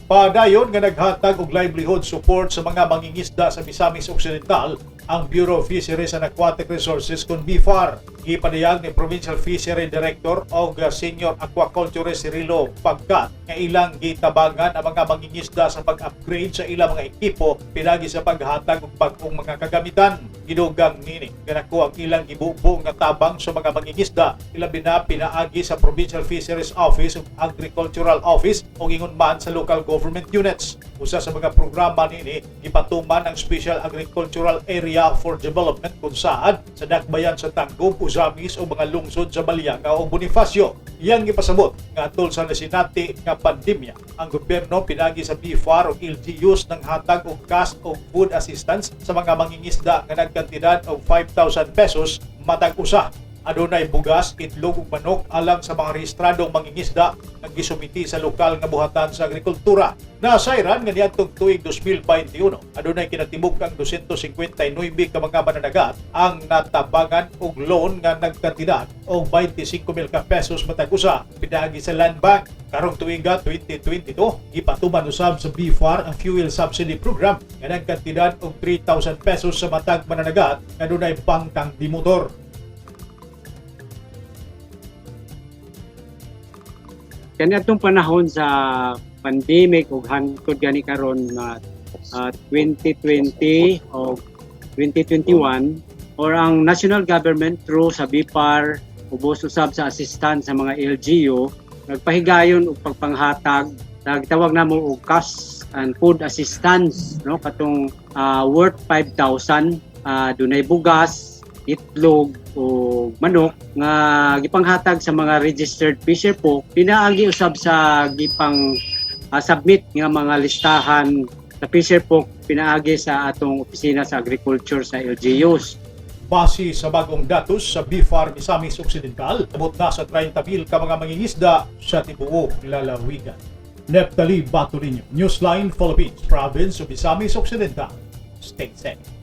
Padayon nga naghatag og livelihood support sa mga mangingisda sa Misamis Occidental ang Bureau of Fisheries and Aquatic Resources kon BFAR. Gipadayag ni Provincial Fishery Director og Senior Aquaculturist Cirilo Pagkat nga ilang gitabangan ang mga mangingisda sa pag-upgrade sa ilang mga ekipo pinagi sa paghatag og bag-ong mga kagamitan. Gidugang nini nga nakuha ang ilang gibubo nga tabang sa mga mangingisda, ilabi na pinaagi sa Provincial Fisheries Office ug Agricultural Office ug ingon man sa local government units. Usa sa mga programa nini, gipatuman ang Special Agricultural Area for Development kung saan sa dakbayan sa Tangub, Ozamis o mga lungsod sa Baliangao o Bonifacio. Iyang gipasabot nga atol sa nasinati nga pandemya, ang gobyerno pinagi sa BFAR o LGUs ng hatag og cash o food assistance sa mga mangingisda nga nagkantidad og 5,000 pesos matag usa. Adunay bugas, itlog ug manok alang sa mga rehistradong mangingisda nga gisumiti sa lokal nga buhatan sa agrikultura. Nasayran nga niadtong tuig 2021, adunay kinatibuk-ang 259 ka mga mananagat ang natabangan og loan nga nagkantidad og 25,000 ka pesos matag usa pinaagi sa Land Bank. Karong tuiga 2022, gipatuman usab sa BFAR ang fuel subsidy program nga nagkantidad og 3,000 pesos sa matag mananagat nga dunay bangkang bimotor. Kaniadtong panahon sa pandemic ug hangtod gani karon nga 2020 o 2021 or ang national government through sa BIPAR, ubos usab sa assistance sa mga LGU, nagpahigayon og pagpanghatag sa gitawag namo og cash and food assistance, no, katong worth 5,000, dunay bugas, itlog o manok nga gipanghatag sa mga registered fisher folk pinaagi usab sa gipang submit nga mga listahan sa fisher folk pinaagi sa atong opisina sa agriculture sa LGUs. Base sa bagong datos sa BFAR Misamis Occidental, abot na sa 30,000 ka mga mangingisda sa tibuok lalawigan. Neptali Batolino, Newsline Philippines, Province of Misamis Occidental. Stay safe.